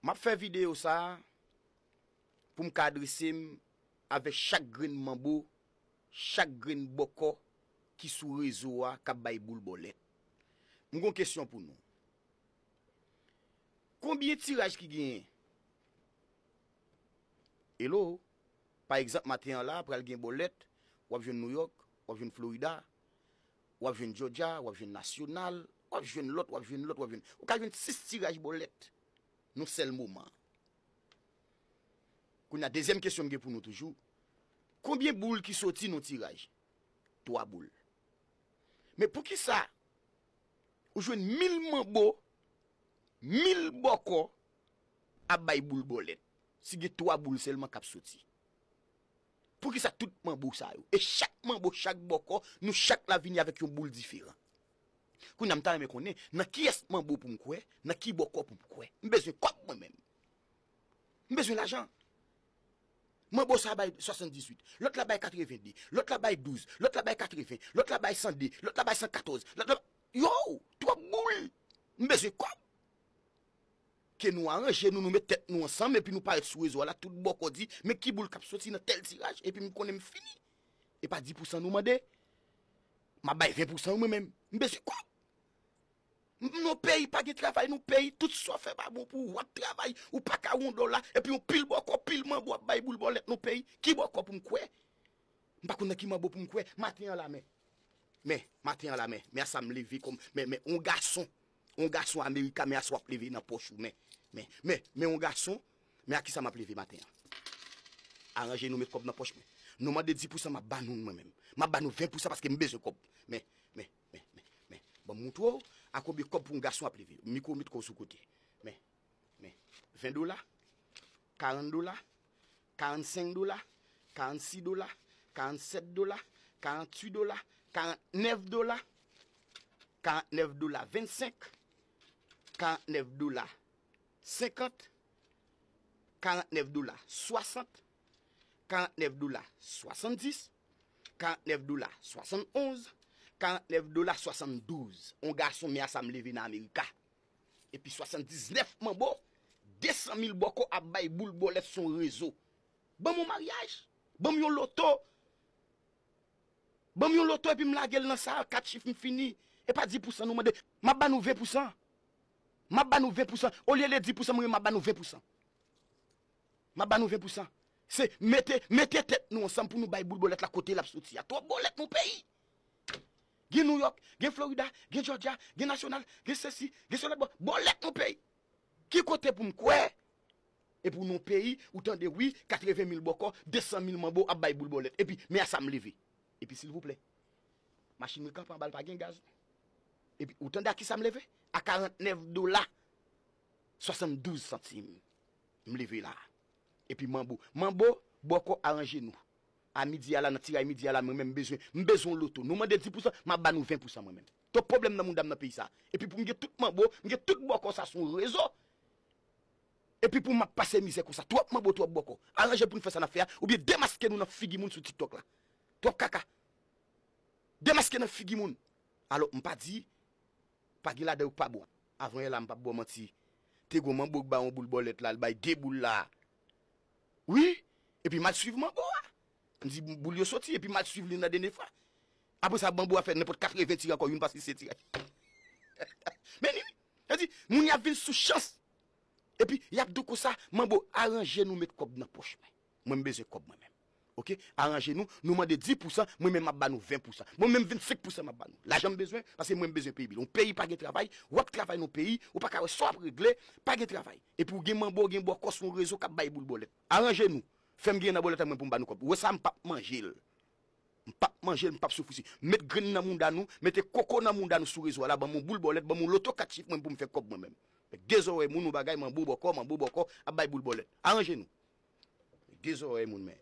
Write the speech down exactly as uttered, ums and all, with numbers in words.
M ap fè videyo sa a pou m ka adrese m avèk chak grenn manbo, chak grenn bòkò ki sou rezo a k ap bay boul bòlèt. M gen yon kesyon pou nou. Konbyen tiraj ki genyen? Hello? Pa egzanp, maten an la, pral gen bòlèt, w ap jwenn Nouyòk, w ap jwenn Florida, w ap jwenn Georgia, w ap jwenn Nasyonal, w ap jwenn lòt, w ap jwenn lòt, w ap jwenn. Ou ka jwenn sis tiraj bòlèt nan sèl moman. Kounye a, dezyèm kesyon m gen pou nou toujou. Konbyen boul ki soti nan tiraj? Twa boul. Men poukisa ou jwenn mil manbo, mil bòkò ap bay boul bòlèt, si gen twa boul sèlman k ap soti? Poukisa tout manbo sa yo? E chak manbo, chak bòkò, nou chak la vini avèk yon boul diferan. Kounye a, m ta renmen konnen nan kiyès manbo pou m kwè, nan ki bòkò pou m kwè. M bezwen kòb mwen menm. M bezwen lajan. Manbo sa bay swasanndizuit, lòt la bay katreven de, lòt la bay douz, lòt la bay katreven, lòt la bay san de, lòt la bay san katòz, lòt la... Yo, twòp boul. M bezwen kòb. Ke nou aranje nou, nou met tèt nou ansanm, epi nou parèt sou rezo a la, tout bòkò di, men ki boul k ap soti nan tèl tiraj, epi m konnen m fini. E pa dis pousan nou mande. M ap bay ven pousan mwen menm. M bezwen kòb. M, nou peyi pa gen travay, nou peyi, tout sa w fè pa bon pou ou, w ap travay, ou pa ka yon dola, epi yon pil bòkò, pil manbo ap bay boul bòlèt nou peyi. Ki bòkò pou m kwè? M pa konn nan ki manbo pou m kwè. Maten an la, men. Men, maten an la, men. Men a sa m leve kòm, men, men, yon gason. Yon gason Amerika, men a sa w ap leve nan pòch ou, men. Men, men, men yon gason, men a kisa m ap leve maten an? Aranje nou met kòb nan pòch mwen. Nou mande dis pousan, m ap ba nou mwen menm. M ap ba nou ven pousan paske m bezwen kòb. Men, men, men, men, men. Ban m montre w a konbyen kòb pou yon gason ap leve. Mikwo, met kò w sou kote. Men, men. Ven dola, karant dola, karannsenk dola, karannsis dola, karannsèt dola, karanntuit dola, karantnèf dola, karantnèf dola vennsenk, karantnèf dola senkant, karantnèf dola swasant, karantnèf dola swasanndis, karantnèf dola swasannonz, karantnèf dola swasanndouz. On gason, men a sa m leve nan Amerika. Epi swasanndiznèf manbo, desan mil bòkò ap bay boul bòlèt sou rezo. Ban m yon maryaj, ban m yon loto. Ban m yon loto epi m lage l nan sa, kat chif m fini. E pa dis pousan nou mande, m ap ba nou ven pousan. M ap ba nou ven pousan. Olye de dis pousan, mwen, m ap ba nou ven pousan. M ap ba nou ven pousan. Se mete, mete tèt nou ansanm pou nou bay boul bòlèt la kote l ap soti a. Twòp bòlèt nou peyi. Gen Nouyòk, gen Florida, gen Georgia, gen Nasyonal, gen sesi, gen sela, bò-, bòlèt nou peyi. Ki kote pou m kwè? Epi w nan yon peyi, ou tande wi, katreven mil bòkò, desan mil manbo ap bay boul bòlèt. Epi, men a sa m leve. Epi silvouplè, machin mwen kanpe anba l pa gen gaz. Epi, ou tande a kisa m leve? A karantnèf dola swasanndouz santim. M leve la. Epi manbo, manbo, bòkò aranje nou. A midi a la, nan tiray midi a la, mwen menm m bezwen, m bezwen yon loto. Nou mande dis pousan, m ap ba nou ven pousan mwen menm. Twòp pwoblèm nan mouda m nan peyi sa. Epi pou m gen tout manbo, m gen tout bòkò sa sou rezo. Epi pou m ap pase mizè konsa, twòp manbo, twòp bòkò. Aranje pou n fè sa n ap fè a, oubyen demaske nou nan figi moun sou TikTok la. Twòp kaka. Demaske nan figi moun. Alò, m pa di, pa gen ladan yo k pa bon. Avan yè la, m p ap ba w manti. Te gon manbo k bay yon boul bòlèt la, l bay de boul la. Wi, epi m al swiv manbo a. M di, boul yo soti, epi m al swiv li nan dènye fwa. Apre sa, manbo a fè nenpòt katreven tiraj ankò, youn pa sise tiraj. Men li, wi. Sa di, moun y ap vin sou chans. Epi, y ap di w konsa, manbo, aranje nou met kòb nan pòch mwen. Mwen, m bezwen kòb mwen menm. Oke? Aranje nou, nou mande dis pousan, mwen menm m ap ba nou ven pousan. Mwen menm vennsenk pousan m ap ba nou. Lajan m bezwen, paske mwen m bezwen peye bil. Yon peyi pa gen travay, w ap travay nan yon peyi, ou pa ka wè sa w ap regle, pa gen travay. Epi w gen manbo, w gen bòkò sou yon rezo k ap bay boul bòlèt. Aranje nou. Fè m gen nan bòlèt mwen pou m ba nou kòb. Ou wè sa, m p ap manje l. M p ap manje l, m p ap soufri si. Met grenn nan mouda nou, mete koko nan mouda nou sou rezo a la, ban m yon boul bòlèt, ban m yon loto kat chif mwen pou m fè kòb mwen menm. De zòrèy moun, yon bagay, manbo bòkò, manbo bòkò, ap bay boul bòlèt. Aranje nou. De zòrèy moun, men.